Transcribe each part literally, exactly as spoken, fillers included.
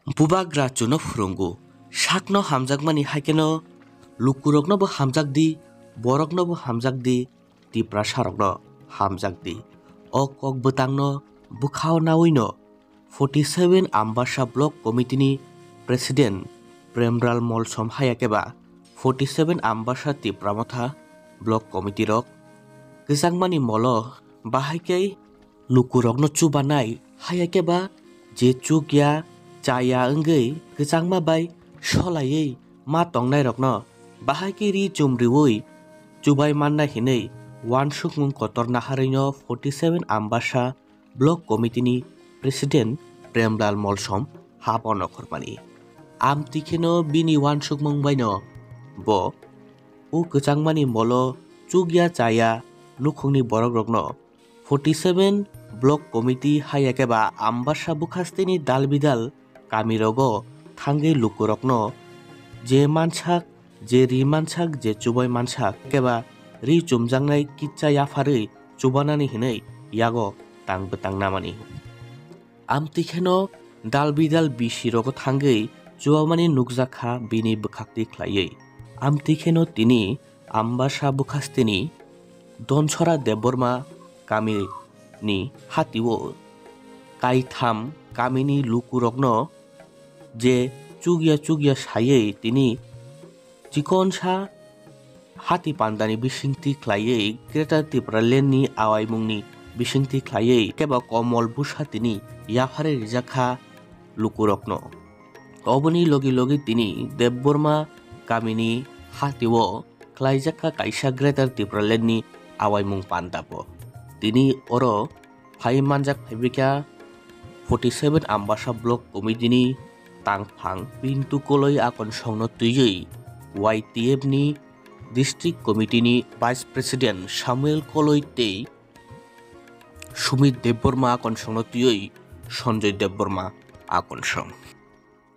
Bubagra chuno phwrwngo, sakno hamjakmani haikeno lukuroknobo hamjak di, boroknobo hamjak di, Tiprasarokno hamjak di. O kok bwtangno bwkhao nawino forty seven Ambasa Block Committee ni President Premral Molsom hayakeba forty seven Ambasa Tipra Motha Block Committee rok kwchangmani molo bahai khe lukurokno chubanai, hayakeba je chukya chaya wngwi kwchangma bai solaiwi ma tongnairokno bahai khe ri chum riwi chubai manna hinwi wansukmung kotor naharwino forty seven Ambasa Block Committee ni President Premlal Molsom habo nokhormani. Amtwi kheno bini wansukmung baino bo o kwchangmani molo chukya chaya nukhungni borokrokno forty seven Block Committee hayakeba Ambasa bwkhasteni dal bidal kamirogo thangwi lukurokno je mansak, je ri mansak, je chubai mansak, keba ri chumjaknai kitsa yapharwi chubanani hinwi yago tang bwtang namani. Amtwi kheno dal bidal bisi rogo thangwi chubamani nukjakha bini bwkhaktwi khlaiwi. Amtwi kheno tini Ambasa bwkhasteni Donsora Debbarma kamini hatio kaitham kamini lukurokno je chukya chukya saywi tini chikonsa hati pandani bisingtwi khlaiwi Greater Tipraland ni awaimungni bisingtwi khlaiwi keba komol bwsa tini yapharwi rijakha lukurokno. Oboni logi logi tini Debbarma kamini hatio khlaijakha kaisa Greater Tipraland ni awaimung pandabo. Tini oro phai manjak phaibikha forty seven Ambasa Block Committee ni tangphang Pintu Koloi Akonsongno twiwi Y T F ni District Committee ni Vice President Samuel Koloi tei Sumit Debbarma Akonsongno twiwi Sanjoy Debbarma Akonsong.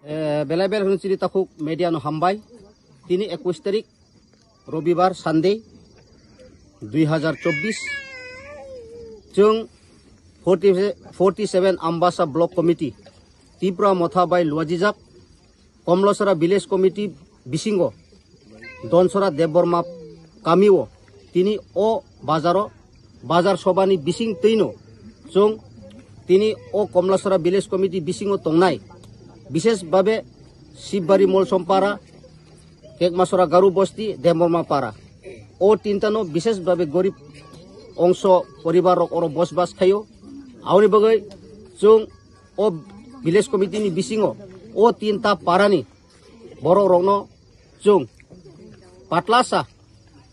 Eh, belai belai hwnwi chini takhuk media no hambai. Tini ekush tarik Robibar, Sunday, dui hazar chobbish. Chwng forty, forty seven Ambasa Block Committee, Tipra Motha bai luajijak, Komlasora Village Committee bisingo, Donsora Debbarma kamio, tini o bazaro, bazar sobani bising twino, chwng tini o Komlasora Village Committee bisingo tongnai, bishesh babe Shibari Molsompara, Kekmasora Garu Bosti, Debbarma Para. O tintano bishesh babe gorib ongso poribar rok oro bosbas khaio. Aboni bagwi chwng o village committee ni bisingo o tinta parani borok rokno chwng patlasa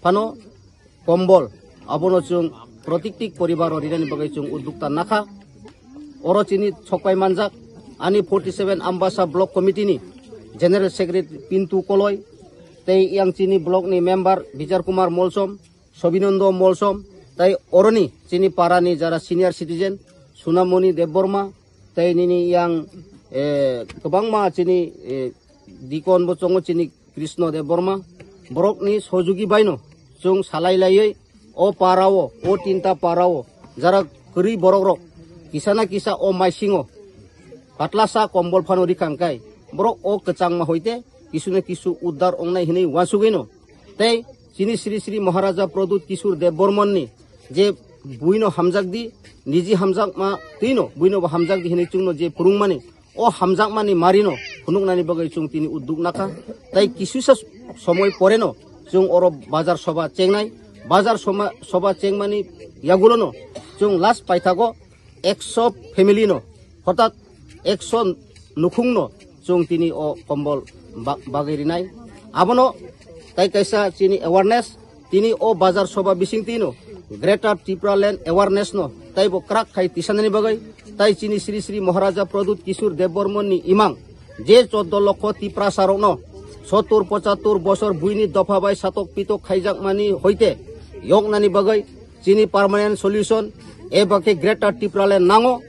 phano kombol abono chwng protiktik poribaro rinani bagwi chwng uddukta nakha. Oro chini sokpai manjak ani forty seven Ambasa Block Committee ni General Secretary Pintu Koloi tei yang chini block ni member Bichar Kumar Molsom, Sobinondo Molsom, tei oroni chini parani jara senior citizen Sunamoni Debbarma, tei nini yang, eh, kwbangma chini, eh, dikon bo chongo chini Krishna Debbarma, borokni sojugi baino chwng salai laiwi o parao, o tinta parao jara kwrwi borokrok kisa na kisa o maisingo patlasa kombol phano rikha hwnkhe borok o kwchangma hoite kisu na kisu uddar ongnai hinwi uansugwino tei chini Sri Sri Maharaja Pradyut Kishore Debbarmani je buino hamjak di, niji hamjakma twino buino bo hamjak di hinwi chwngno je phwrwngmani, o hamjakmani marino phunuknani bagwi chwng tini udduk nakha. Tai kisusa somoi poreno chwng oro bazar soba chengnai. Bazar soma-, soba chengmani yagulono chwng last paithago ekso family no, hortat ekso nukhungno chwng tini o kombol ba-, bagwi rinai. Abono tai kaisa chini awareness, tini o bazar soba bising tino Greater Tipraland awareness no taibo kwrak khai tisanani bagwi, tai chini Sri Sri Maharaja Pradyut Kishore Debbarmani imang je choddo lokho Tiprasa rokno sottur pochattur bosor buini dopha bai satok pitok khaijakmani hoite yoknani bagwi chini permanent solution eba khe Greater Tipraland nango.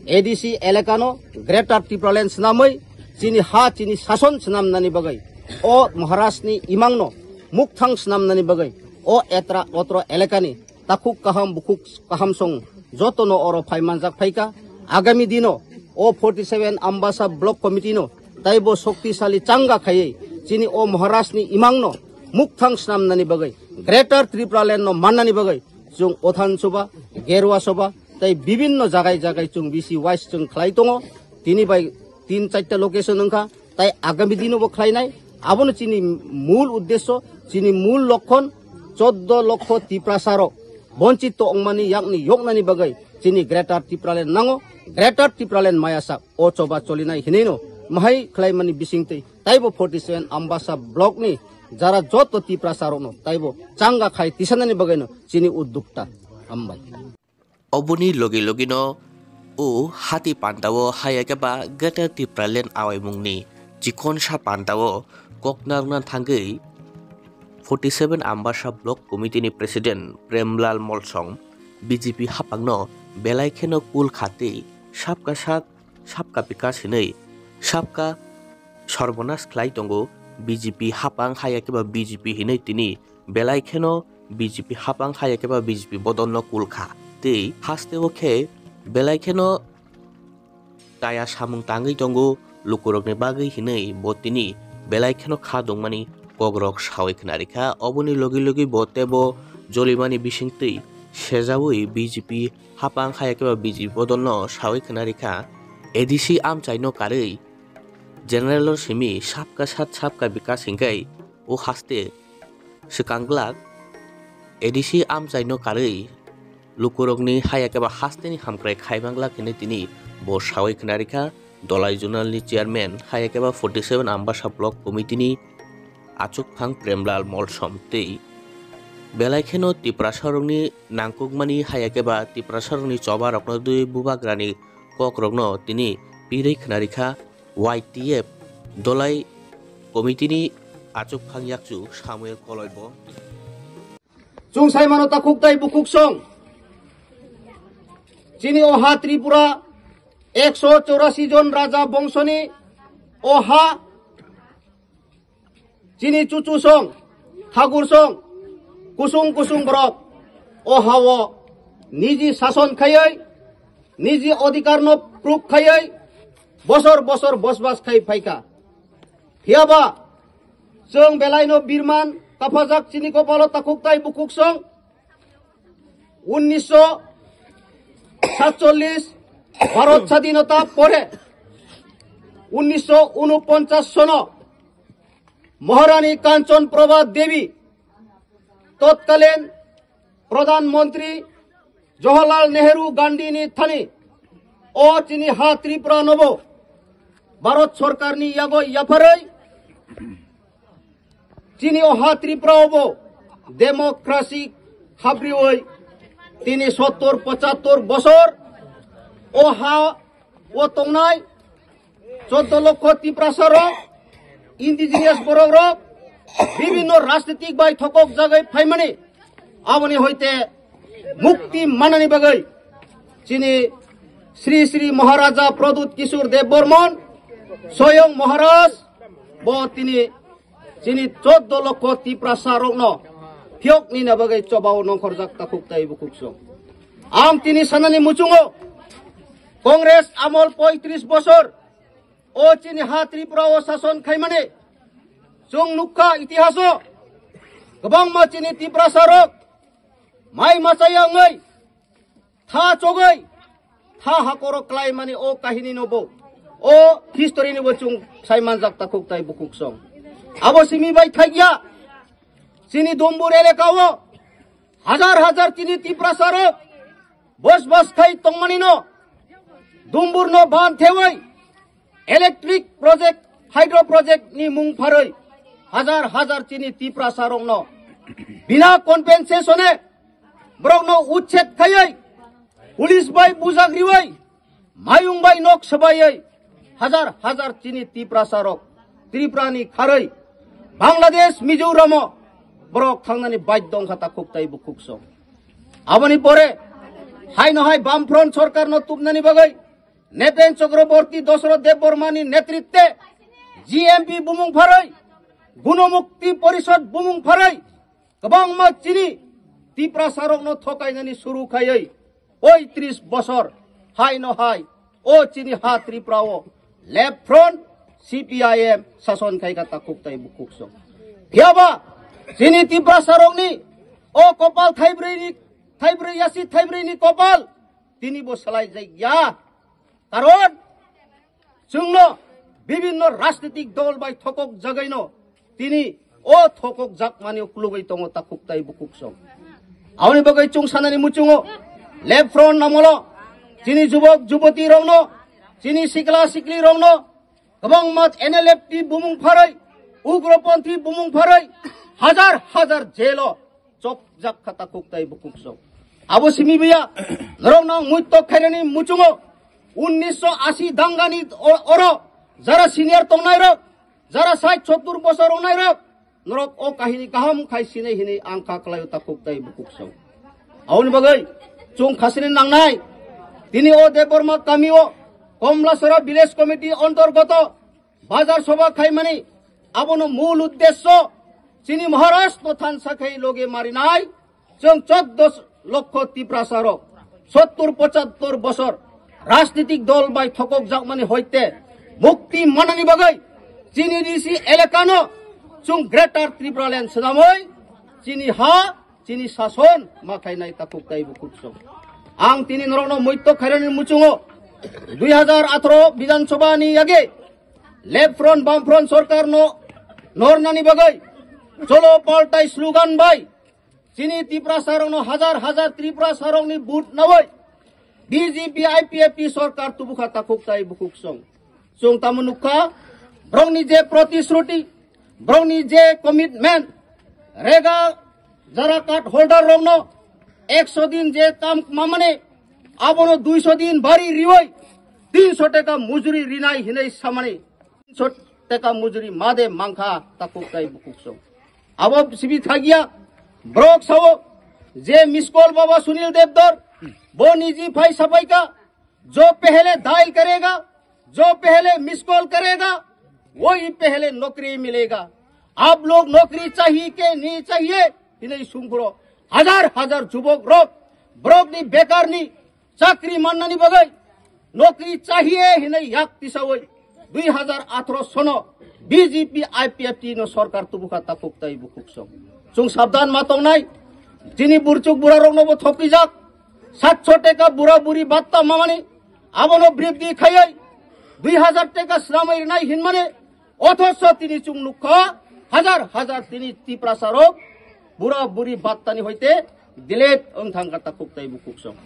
A D C elakano Greater Tipraland swnamwi chini ha chini sason swnamnani bagwi o Maharajni imangno mukthang swnamnani bagwi o etra otro elakani takhuk kaham bukhuk kaham song jotono oro phai manjak phaikha. Agami dino O forty seven Ambasa Block Committee no taibo shoktisali changa khaiwi chini o Maharaj ni imang no mukthang snamnani bagwi, Greater Tripura Land no mannani bagwi chwng Othan Soba, Gerua Soba tei bibinno jagai jagai chwng B C wise chwng khlai tongo. Tini bai tin charta location wngkha, tai agami dino bo khlainai. Abono chini mul uddesyo, chini mul lokhon, choddo lokho Tiprasa rok bonchit to ongmani yakni yoknani bagwi chini Greater Tipraland nango. Greater Tipraland maya sak o choba cholinai hinino mahai khlaimani bisingtwi taibo forty seven Ambasa Block ni jara joto Tiprasa rokno taibo changa khai tisanani bagwino chini uddukta. Hambai. Oboni logi logino o hati pandao hayakeba Greater Tipraland awaimungni chikonsa pandao koknarna thangwi forty seven Ambasa Block Committee ni President Premlal Molsom B J P hapangno belai kheno kul khatwi sabka sat, sabka bikas hinwi sabka sorbonas khlai tongo B J P hapang hayakeba B J P hinwi tini belai kheno B J P hapang hayakeba B J P bodolno kul kha. Tei hasteo khe belai kheno kaya samung tangwi tongo lukurokni bagwi hinwi bo tini belai kheno kha dongmani kokrok sawi khna rikha. Oboni logi logi bo tebo jolimani bisingtwi sejawi B J P hapang hayakeba B J P bodolno sawi khna rikha. A D C amchaino karwi general o simi sabka sat sabka bikas hinkhai o haste swkang glak A D C amchaino karwi lukurokni hayakeba hasteni hamkrai khaimanglak hinwi tini bo sawi khna rikha. Dolai Zonal ni Chairman hayakeba forty seven Ambasa Block Committee ni achukphang Premlal Molsom tei belai kheno Tiprasarokni nangkukmani hayakeba Tiprasarokni chobarokno twi bubagrani kokrokno tini pirwi khna rikha Y T F Dolai Committee ni achukphang yakchu Samuel Koloi bo. Chwng sai mano takhuk tai bukhuk song. Chini o ha Tripura ekso chorasi jon raja bongsoni o ha chini chuchu song, thakur song, kusung kusung borok o ha o niji sason khaiwi, niji odhikar no proof khaiwi bosor bosor bosbas khai phaikha. Phiyaba chwng belaino birman taphajak chini kopalo takhuk tai bukhuk song. Unnisho satchollish Bharat Sadhinota pore unnisho unoponchas sono Maharani Kanchan Prabha Devi totkalin Pradhan Mantri Jawaharlal Nehru Gandhi ni thani o chini ha Tripura nobo Bharat Sorkar ni yago yapharwi chini o ha Tripura obo democracy habriwi tini sottor pochattor bosor o ha o tongnai choddo lokho Tiprasa rok, indigenous borok rok, bibinno rajnitik bai thokok jagwi phaimani aboni hoite mukti manani bagwi chini Sri Sri Maharaja Pradyut Kishore Dev Barman Soyong Maharaj bo tini chini choddo lokho Tiprasa rokno phiyok nina bagwi chobao nongkhorjak takhuk tai bukhuk song. Ang tini sanani muchungo Congress amol poitris bosor o chini ha Tripura o sason khaimani chwng nukha itihaso kwbangma chini Tiprasa rok mai machaya wngwi tha chogwi tha hakoro klaimani o kahini no bo o history ni bo chwng sai manjak takhuk tai bukhuk song. Abo simi bai thakya chini Dumbur elaka o hajar hajar chini Tiprasa rok bosbas khai tongmani no Dumbur no ban thewi electric project, hydro project ni mung pharwi hajar hajar chini Tiprasa rokno bina compensation e borokno uchched khaiwi police bai bujak riwi mayung bai nok swbaiwi hajar hajar chini Tiprasa rok Tripura ni kharwi Bangladesh Mizoram o borok thangnani baidyo wngkha takhuk tai bukhuk song. Aboni pore haino hai Bamfront sorkar no tubnani bagwi Nepen Chakraborty Dosroth Debbarma ni netritwe G M P bumung pharwi, Gunamukti Porishod bumung pharwi, kwbangma chini Tiprasa rokno thokainani suru khaiwi poitris bosor haino hai O chini ha Tripura o Left Front C P I M sason khai ka takhuk tai bukhuk song. Phiya ba chini Tiprasa rokni o kopal thaibrwi ni, thaibrwi yasi thaibrwi ni kopal tini bo salai jai ya. Karon chwngno bibinno rajnitik dol bai thokok jagaino tini o thokok jakmani uklugwi tongo takhuk tai bukhuk song. Aboni bagwi chwng sanani muchungo Left Front namolo chini jubok juboti rokno, chini sikla sikli rokno kwbangma N L F T bumung pharwi, ugroponthi bumung pharwi hajar hajar jelo chokjak kha takhuk tai bukhuk song. Abo simi biya, norok nang muitok khairani muchungo unnish ashi dangani o-, oro jara senior tongnai rok, jara sait sottur bosor wngnai rok, norok o kahini kaham khai sinai hinwi ang kha kwlaio takhuk tai bukhuk song. Aboni bagwi chwng khasini nangnai, tini o Debbarma kami o Komlasora Village Committee ontorgoto Bazar sobha khaimani abono mul uddesyo chini Maharashtra thansa khai loge marinai chwng choddo lokho Tiprasa rok sottur pochattor bosor rajnitik dol bai thokok jakmani hoite mukti manani bagwi chini D C elakano chwng Greater Tipraland swnamwi chini ha chini sason ma khainai takhuk tai bukhuk song. Ang tini norokno muitok khairani muchungo dui hajar atharo Bidhan Sabha ni yage Left Front, Bam Front sorkar no nornani bagwi cholo paltai slogan bai chini Tiprasa rokno hajar hajar Tiprasa rokni vote nawi B J P I P F T sorkar tubukha takhuk tai bukhuk song. Chwng tamo nukha, borokni je protisruti, borokni je commitment, rega jara card holder rokno ekso din je kam mamani, abono duiso din bari riwi tinso teka mujuri rinai hinai samani, tinso teka mujuri made mangkha takhuk tai bukhuk song. Abo sibi thagia, borok sao je miss call baba Sunil Debdor, bo niji phai sapaika, जो पहले डायल करेगा, जो पहले miss call करेगा, वही पहले नौकरी मिलेगा। आप लोग नौकरी चाहिए के नहीं चाहिए? Hinwi sungphuro hajar hajar jubok rok, borokni bekarni chakri mannani bagwi, nokri chahiye hinwi yak tisawi dui hajar atharo sono B J P I P F T no sorkar tubukha takhuk tai bukhuk song. Chwng sabdan ma tongnai, chini burchuk bura rokno bo thokijak, satso teka bura buri batta mamani, abono briddhi khaiwi dui hajar teka swnamwi rwnai hinmani, othocho tini chwng nukha, hajar hajar tini Tiprasa rok bura buri battani hoite delete wng thangkha takhuk tai bukhuk song.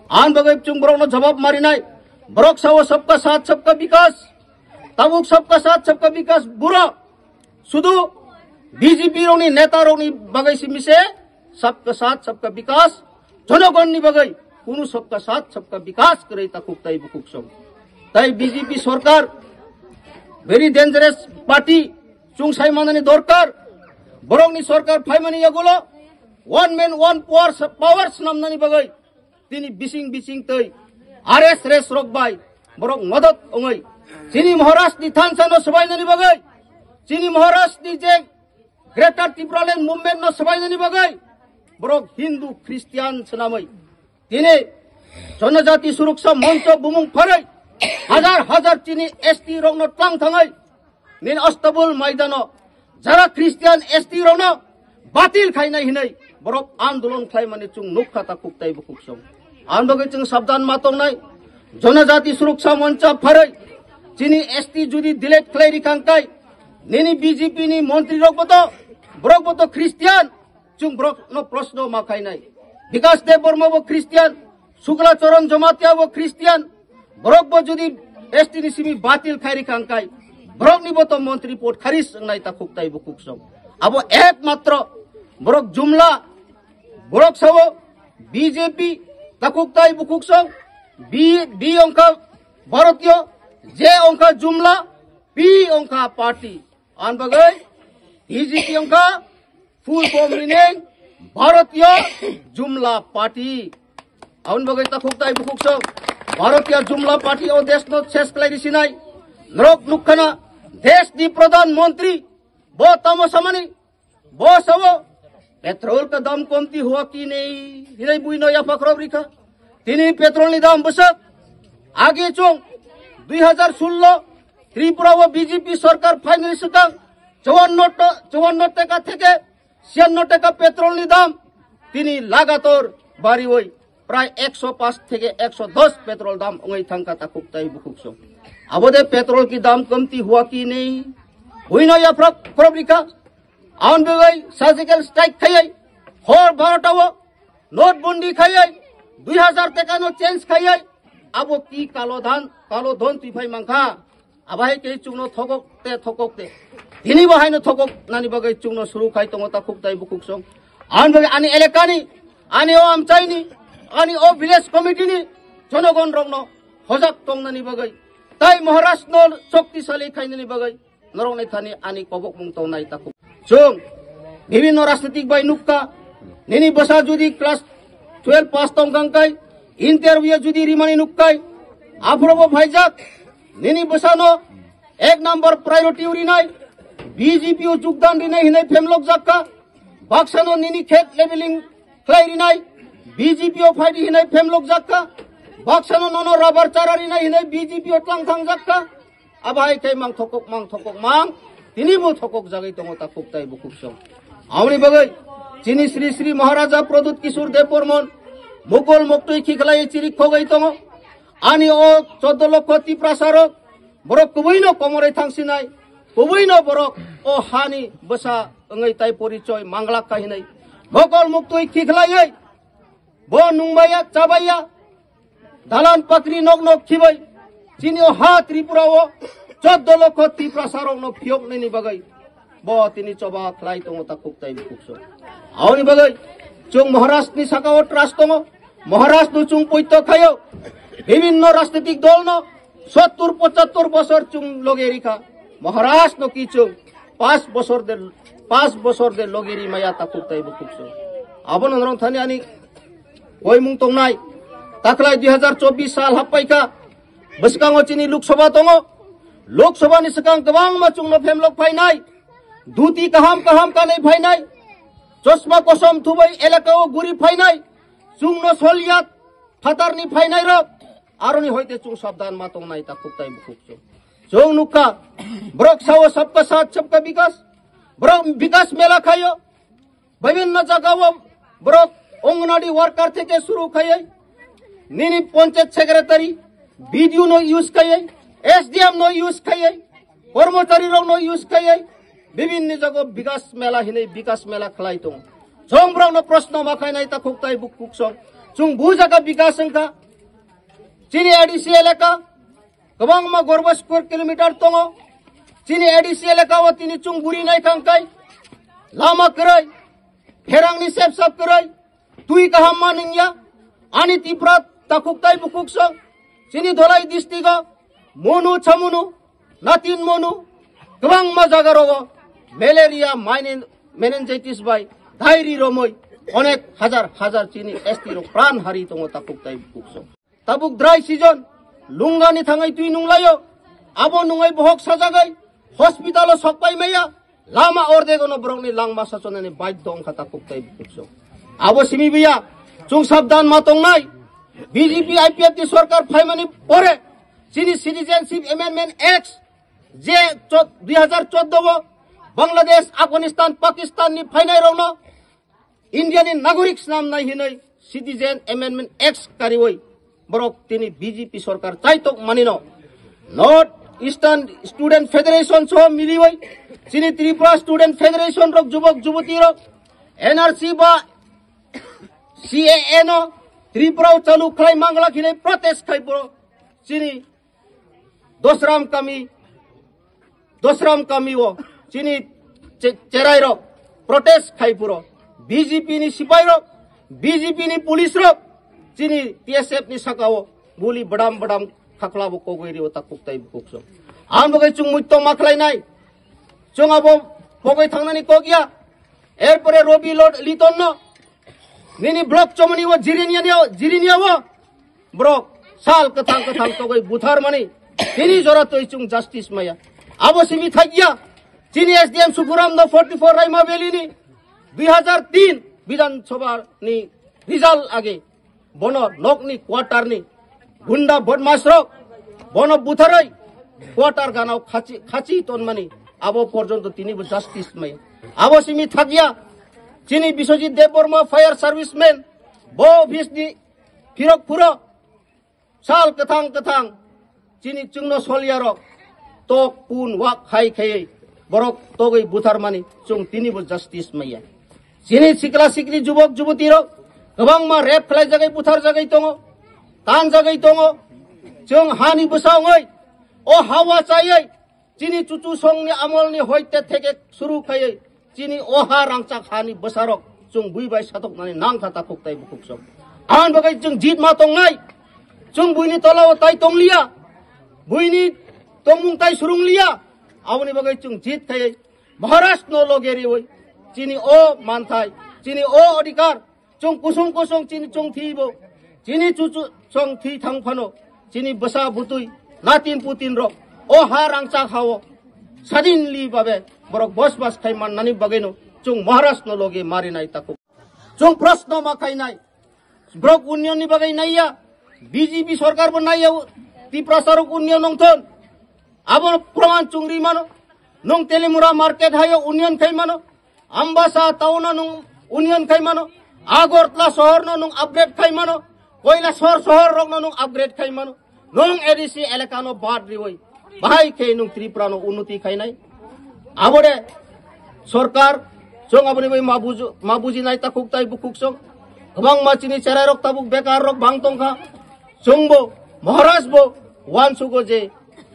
Ang bagwi chwng borokno jawab marinai, borok sao sabka saath sabka bikas, tabuk sabka saath sabka bikas bura sudu B J P rokni neta rokni bagwi simi se sabka saath sabka bikas, jonogonni bagwi kunu sabka saath sabka bikas kwrwi takhuk tai bukhuk song. Tai B J P sorkar very dangerous party, chwng sai manani dorkar, borokni sorkar phaimani yagulo one man one power, power swnamnani bagwi tini bising bising tei R S S rok bai borok modot wngwi chini Maharashtrani thansa no swbainani bagwi, chini Maharashtrani je Greater Tipraland movement no swbainani bagwi borok Hindu Christian swnamwi tini Janajati Suraksa Mancha bumung pharwi hajar hajar chini S T rokno tlang thangwi nini Astabul Maidano jara Christian S T rokno batil khainai hinwi borok andolon khlaimani chwng nukha takhuk tai bukhuk song. Ang bagwi chwng sabdan ma tongnai, Janajati Suraksa Mancha pharwi chini S T judi delete khlai rikha hwnkhe nini B J P ni montri rok boto, borok boto Christian, chwng borok no proshno ma khainai. Bikas Debbarma bo Christian, Shukla Charan Jamatia bo Christian, borok bo judi S T ni simi batil khai rikha hwnkhe borok ni bo to montri pod kharis wngnai takhuk tai bukhuk song. Abo ekmatro borok jumla, borok sao B J P takhuk tai bukhuk song, B, B ongkha Bharatiya, J ongkha jumla, P ongkha party. Ang bagwi B J P ongkha full form meaning Bharatiya Jumla Party. Ang bagwi takhuk tai bukhuk song Bharatiya Jumla Party o desh no ses khlai risinai. Norok nukhana desh ni pradhan mantri bo tamo samani, bo sao petrol ka dam komti hua ki nei hinai bui no yapha khorok rikha. Tini petrol ni dam bwsak Age chwng dui hazar sullo Tripura o B J P sarkar phainani swkang chuanno to-, chuanno taka theke siyanno taka petrol ni dam tini lagator bariwi prai ekso paanch theke ekso dos petrol dam wngwi thangkha takhuk tai bukhuk song. Abo de petrol ki dam kamti hua ki nahi? Huino yaphrok phrobrika. Ang bagwi surgical strike khaiwi hor barota o notbandi khaiwi dui hazar taka no change khaiwi abo ki kalo dhan, kalo dhon twi phai mankha. Abo hai khe chwngno thokok te, thokok te. Tini bo haino thokok nani bagwi chwngno suru khai tongo takhuk tai bukhuk song. Ang bagwi ani elakani, ani o amchaini, ani o village committee ni jonogon rokno hojak tongnani bagwi tai Maharaj no shoktisali khainani bagwi norok ni thani ani kobokmung tongnai takhuk. Chwng bibhinno rajnitik bai nukha, nini bwsa jodi class twelve pass tong kang kai, interview jodi rimani nukkai, aphuru bo phaijak, nini bwsano ek number priority rinai, B J P o jogdan rinai hinai phemlok jakka, baksano nini khet leveling khlai rinai, B J P o phaidi hinai phemlok jakka, baksano nono rubber chara rinai hinai B J P o tlang thang jakka. Abo hai khe mang thokok, mang thokok, mang. Tini bo thokok jagwi tongo takhuk tai bukhuk song. Aboni bagwi chini Sri Sri Maharaja Pradyut Kishore Debbarman mokol moktwi khiklai chirik khogwi tongo. Ani o choddo lokho Tiprasa rok borok kubui no komoroi thangsinai, kubui no borok o hani bwsa wngwi tai porichoi manglak kha hinai mokol moktwi khiklaiwi bo nungbaiya, chabaiya, dalan pakri nok nok khibai, chini o ha Tripura o choddo lokho Tiprasa rok no phiyok nini bagwi bo tini choba khlai tongo takhuk tai bukhuk song. Aboni bagwi chwng Maharaj ni saka o trust tongo, Maharaj no chwng poito khaio, bibhinno rajnitik dol no sottur pochattor bosor chwng loge rikha, Maharaj no ki chwng pas bosor de, pas bosor de loge ri maya takhuk tai bukhuk song. Abono norong thani ani koimung tongnai. Taklai dui hazar chobbish sal happaikha. Bwskango chini Lok Sabha tongo. Lok Sabha ni swkang kwbangma chwngno phemlok phainai. Dhuti kaham kaham kanwi phainai. Chosma kosom thubai elaka o guri phainai. Chwngno solyat phatarni phainai rok. Aroni hoite chwng sabdan ma tongnai takhuk tai bukhuk chwng. Chwng nukha. Borok sao sabka saath sabka bikas. Borok bikas mela khaio. Bibhinno jaga o borok Anganwadi worker theke suru khaiwi, nini panchayat secretary, B D O no use khaiwi, S D M no use khaiwi, kormochari rok no use khaiwi, bibhinno jaga o bikas mela hinwi bikas mela khlai tongo. Chwng borok no proshno ma khainai takhuk tai bukhuk song. Chwng bu jaga bikas wngkha? Chini A D C elaka kwbangma gorba square kilometer tongo. Chini A D C elaka o tini chwng guri nai kang kai. Lama kwrwi, pherangni sep sap kwrwi, twi kaham ma nungya. Ani Tipra takhuk tai bukhuk song. Chini Dholai district o Monu, Chamunu, Natin Monu, kwbangma jaga rogo malaria, mine-, meningitis bai dairi romoi onek hajar hajar chini S T rok pran hari tongo takhuk tai bukhuk song. Tabuk dry season, lungani thangai twi nunglaio, abo nungwi bohok sajagwi hospital o sokpai maya, lama ordego no borokni langma sachonani baidhyo wngkha takhuk tai bukhuk song. Abo simi biya, chwng sabdan ma tongnai. B J P I P F T sorkar phaimani pore chini Citizenship Amendment Act je cho-, dui hazar chordo o Bangladesh, Afghanistan, Pakistan ni phainai rokno India ni nagorik snamnai hinwi Citizen Amendment Act kariwi borok tini B J P sorkar chaitok manino. North Eastern Student Federation so miliwi chini Tripura Student Federation rok jubok juboti rok N R C ba C A A no Tripura o chalu khlai mangla khilai protest khai borok chini Dosram kami, Dosram kami o chini che-, cherai rok protest khai puro B J P ni sipai rok, B J P ni police rok chini T S F ni saka o guli badam badam khakla bo kogoi rio takhuk tai bukhuk song. Ang bo kai chwng muitok ma khlai nai. Chwng abo pogoi thangnani kok ya. Erpore Robi Lord Liton no nini block chomoni o Jirinia ni o, Jirinia o. Borok sal kwthang kwthang togwi buthar mani tini jora twi chwng justice maya. Abo simi thakya chini S D M Sukuram no forty four Raima Valley ni dui hazar tin Bidhan Sabha ni result age bono nokni quarter ni gunda bodmas rok bono butharwi quarter ganao khachi, khachi tonmani abo porjonto tinibo justice maya. Abo simi thakya chini Biswajit Debbarma fire serviceman bo office ni phirok phuro sal kwthang kwthang chini chwngno solyarok tok pun wak hai khaiwi borok togwi butharmani chwng tinibo justice maya. Chini sikla sikli jubok jubutirok kwbangma rape khlaijagwi butharjagwi tongo, tanjagwi tongo. Chwng hani bwsa wngwi o hawa chaiwi chini chuchu songni amolni hoite theke suru khaiwi chini o ha rangchak hani bwsarok chwng bui bai satoknani nangkha takhuk tai bukhuk song. Aboni bagwi chwng jit ma tongnai, chwng buini tolao tai tongliya, buini tongmung tai surungliya. Aboni bagwi chwng jit khaiwi Maharashno loge riwi chini o manthai, chini o adhikar, chwng kusung kusung chini chwng thibo, chini chuchu chwng thi thang phano, chini bwsa butwi, natin putin rok o ha rangchak hao sadinli babe borok bosbas khai mannani bagwino chwng Maharashno loge marinai takhuk. Chwng proshno ma khainai, borok union ni bagwi naiya, B J P sorkar bo naiya, Tiprasa rok union nongthon. Abo proman chwng ri mano. Nwng Telimura market hayo union khai mano. Ambasa town no nwng union khai mano. Agartala sohor no nwng upgrade khai mano. Koilashahar sohor rok no nwng upgrade khai mano. Nwng A D C elaka no bad riwi bahai khe nwng Tripura no unnoti khainai. Abode sorkar chwng aboni bai ma buju-, ma bujinai takhuk tai bukhuk song. Kwbangma chini cherai rok tabuk bekar rok bang tongkha. Chwngbo, Maharaj bo uansugo je,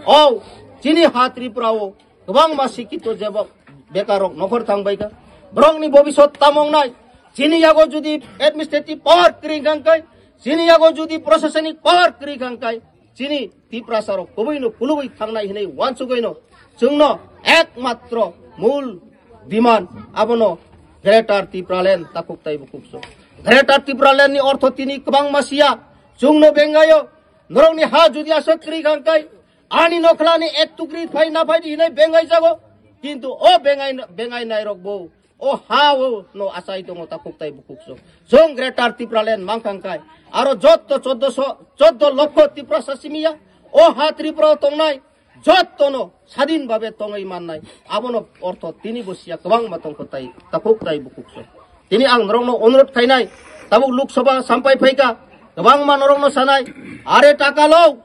o chini ha Tripura o kwbangma sikito jebok bekar rok nokhor thang bai kha. Borokni bobisot tamo wngnai, chini yago judi administrative power kwrwi kha hwnkhe, chini yago judi proshasonic power kwrwi kha hwnkhe, chini Tiprasa rok kubui no kulubui thangnai hinwi uansugwi no chwngno ekmatro mul demand abono Greater Tipraland takhuk tai bukhuk so. Greater Tipraland ni ortho tini kwbangma siya, chwngno bengayo, norokni ha judi aswk kwrwi kha hwnkhe, ani nokhlani ek tukri phai na phai di hinwi bengai jago, kintu o bengai, bengai nai rok bo o ha o no achai tongo takhuk tai bukhuk so. Chwng Greater Tipraland mankha hwnkhe aro jotto choddo so, choddo lokho Tiprasa simiya o ha Tripura o tongnai jottono sadin babe tongwi mannai. Abono ortho tini bo siya kwbangma tongkho tai takhuk tai bukhuk so. Tini ang norokno onurodh khainai, tabuk Lok Sabha sampai phaikha, kwbangma norokno sanai, are taka lo,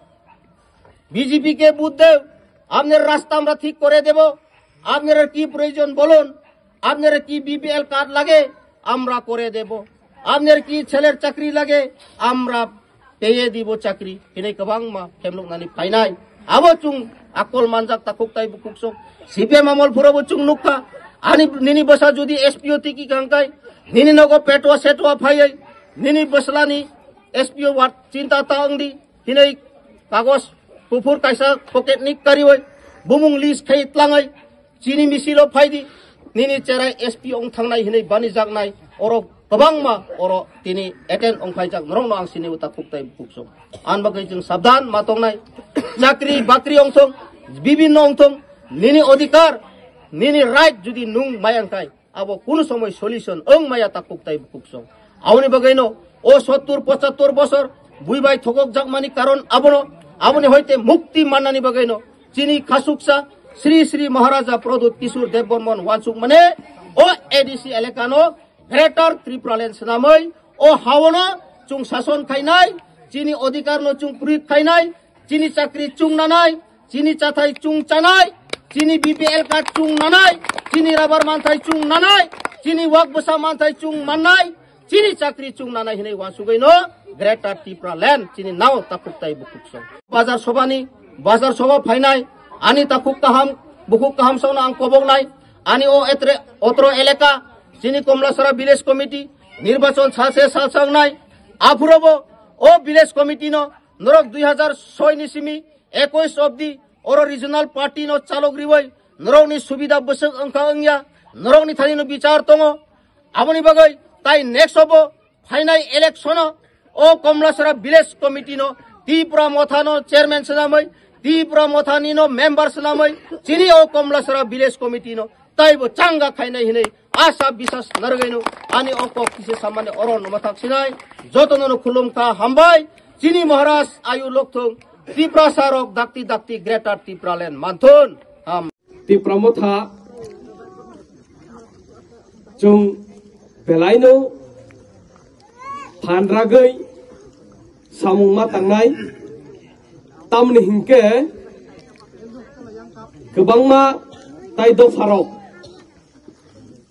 B J P ke vote deo, apner rasta amra thik kore debo, apner ki proyojon bolon, apner ki B P L card lage, amra kore debo, apner ki cheler chakri lage, amra peye dibo chakri, hinwi kwbangma khemloknani phainai. Abo chwng akol manjak takhuk tai bukhuk sok. C P M amol phuro bo chwng nukha. Ani nini bwsa judi S P O tiki kangkai, nini nogo petwa setwa phaiwi, nini bwslani S P O ward chinta ta wngdi, hinwi kagos kuphur kaisa pocket ni kariwi, bumung list khai tlangwi, chini misilo phaidi, nini cherai S P ong thangnai hinwi banijaknai, oro kwbangma oro tini attend ong phaijak, norokno ang sini uta khuktai bukhuk song. An bagwi chwng sabdan ma tongnai, chakri bakri ong thong, bibinno ong thong, nini odhikar, nini right judi nung mayang kai, abo kunu somoi solution ong maya ta khuktai bukhuk song. Aboni bagwino o sottur pochattur bosor bui bai thokok jakmani karon abono, aboni hoite mukti mannani bagwino chini khasuksa Sri Sri Maharaja Pradyut Kishore Debbarman wansuk mane o A D C elakano Greater Tipraland swnamwi o haono chwng sason khainai, chini odhikarno chwng prik khainai, chini chakri chwng nanai, chini chathai chwng chanai, chini B P L card chwng nanai, chini rabar manthai chwng nanai, chini wak bwsa manthai chwng mannai, chini chakri chwng nanai hinwi wansugwino Greater Tipraland chini nao takhuk tai bukhuk song. Bazar sobani, bazar soba phainai, ani takhuk kaham, bukhuk kaham songno ang koboknai, ani o etre, otro elaka, chini Komlasora Village Committee, nirbachon salse salsa wngnai, aphurobo o Village Committee no norok dui hazar soi ni simi ekwis obdi oro regional party no chalok riwi norokni subida bwswk wngkha wngya, norokni thani no bichar tongo. Aboni bagwi tai next obo phainai election o, o Komlasora Village Committee no Tipra Motha no chairman swnamwi, Tipra Motha ni no member swnamwi, chini o Komlasora Village Committee no taibo changa khainai hinwi asa bisas narwgwino ani o kok kisa samani oro no mathak sinai. Jotono no khulum kha, hambai. Chini Maharaj ayu lokthung, Tiprasa rok dakti dakti Greater Tipraland manthun. Ham. Tipra Motha chwng belaino phan ragwi samung ma tangnai, tamni hinkhe kwbangma tai dopharok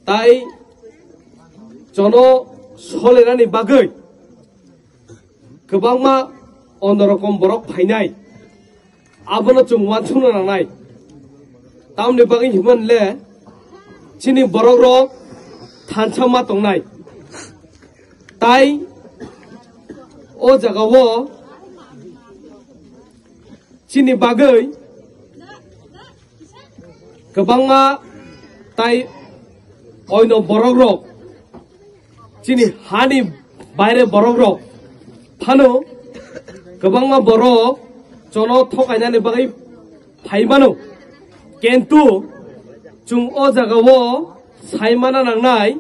tai chono solenani bagwi kwbangma onorokom borok phainai, abono chwng uansukna nangnai. Tamni bagwi hwnba le chini borokrok thansa ma tongnai. Tai o jagao chini bagwi kwbangma tai oino borokrok, chini hani baire borokrok phano kwbangma borok chono thokainani bagwi phai mano. Kintu chwng o jagao sai mana nangnai,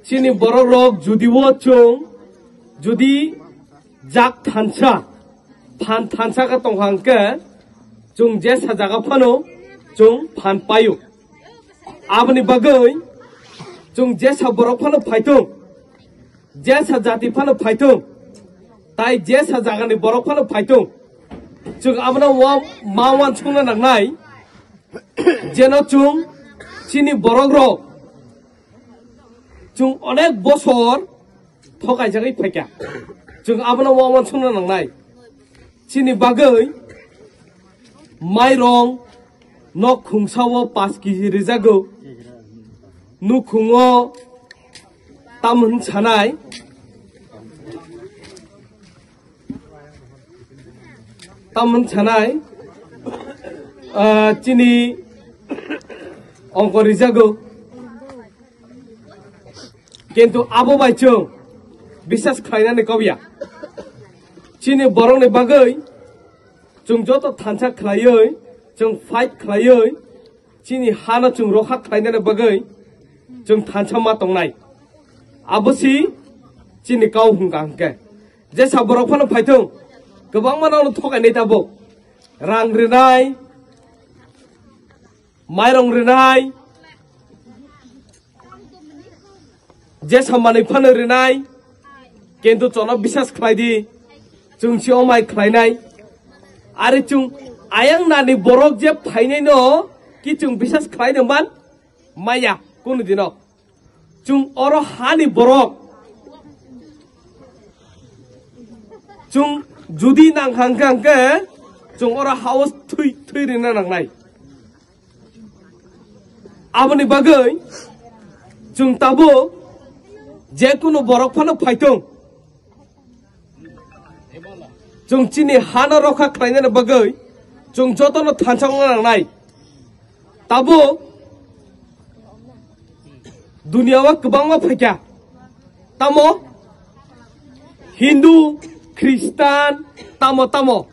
chini borokrok judio chwng judi jak thansa, phan thansa khe tongkha hwnkhe, chwng jesa jaga phano chwng phan paio. Aboni bagwi chwng jesa borok phano phaithung, jesa jati phano phaithung, tai jesa jagani borok phano phaithung, chwng abono wa-, ma uansukna nangnai, jeno chwng chini borokrok chwng onek bosor thokaijagwi phaikha. Chwng abono uansukna nangnai. Chini bagwi mairong nok khungsao paanch kg rijago. Nukhungo tamhwn sanai, tamhwn sanai, ah, chini ongko rijago. Kintu abo bai chwng bisas khlainani kok ya. Chini borokni bagwi chwng joto thansa khlaiwi, chwng fight khlaiwi, chini hano chwng rokha khlainani bagwi chwng thansa ma tongnai. Abo si chini kau hwnkha hwnkhe. Jesa borok phano phaithung, kwbangma nono thokainai tabuk. Rang rinai, mairong rinai, jesa manwi phano rinai, kintu chono bisas khlai di, chwng si omai khlainai. Ari chwng ayang nani borok je phainai no ki chwng bisas khlai no man maya kunu dino. Chwng oro hani borok, chwng judi nang hang khe, hang khe chwng oro hao thwi, thwi rina nangnai. Aboni bagwi chwng tabuk je kunu borok phano phaithung, chwng chini hano rokha khlainani bagwi chwng jotono thansa wngna nangnai. Tabuk duniya o kwbangma phaikha, tamo Hindu, Khristan, tamo tamo,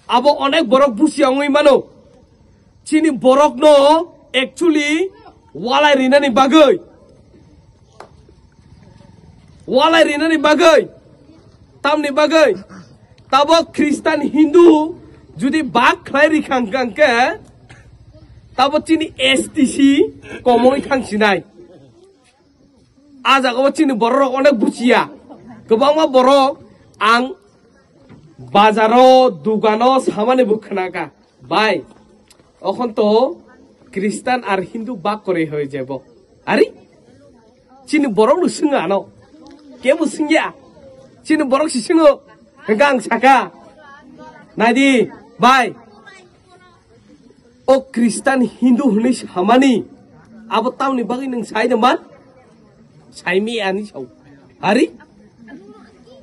abo onek borok busia wngwi mano. Chini borokno actually walai rinani bagwi, walai rinani bagwi, tamni bagwi, tabo Khristan Hindu judi bak khlai rikha hwnkha hwnkhe, tabo chini S T C komoi thangsinai. A jagao chini borok rok onek buchiya. Kwbangma borok ang bazaro, dugano samani bo khwnakha. Bai, okhon to Khristan ar Hindu bak kwrwi hoi jebo. Ari? Chini borok no swngo ano. Kebo swngya. Chini borok si swngo. Hwnkhe ang saka. Naidi, bai. O Khristan Hindu hwnwi samani, abo tamni bagwi nwng sai de man? Saimi ani sao. Ari?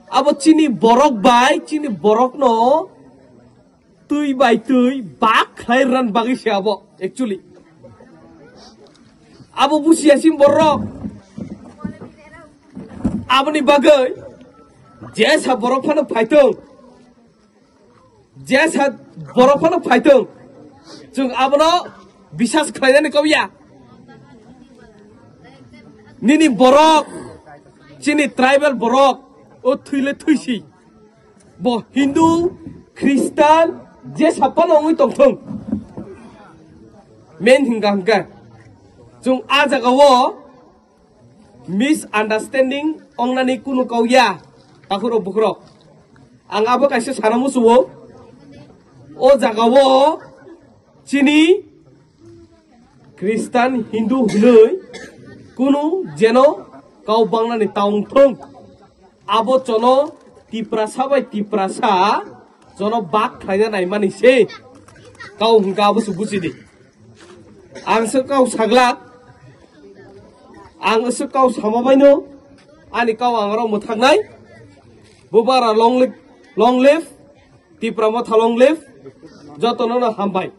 Abo chini borok bai, chini borokno twi bai twi bak khlai rwna bagwi se abo, actually. Abo busiya sim borok. Aboni bagwi jesa borok phano phaithung. Jesa borok phano phaithung, chwng abono bisas khlainani kok ya. Nini borok, chini tribal borok, o thwile thwisi. Bo Hindu, Christian, je saphano wngwi tongthung. Main hingka hingka. Chwng a jagao misunderstanding ongnani kunu kau ya, takhurok bukhurok. Ang abo kaisa sana musuo. O jagao chini Christian, Hindu hwnwi kunu jeno kau bangnani ta wngthung. Abo chono Tiprasa bai Tiprasa chono bak khlaina naimani se. Kau hwnkha abo se buchidi. Ang se kau saglak. Ang se kau sama baino. Ani kau ang aro mwthaknai. Bubara long live, long live. Tipra motha long live. Jotono no hambai.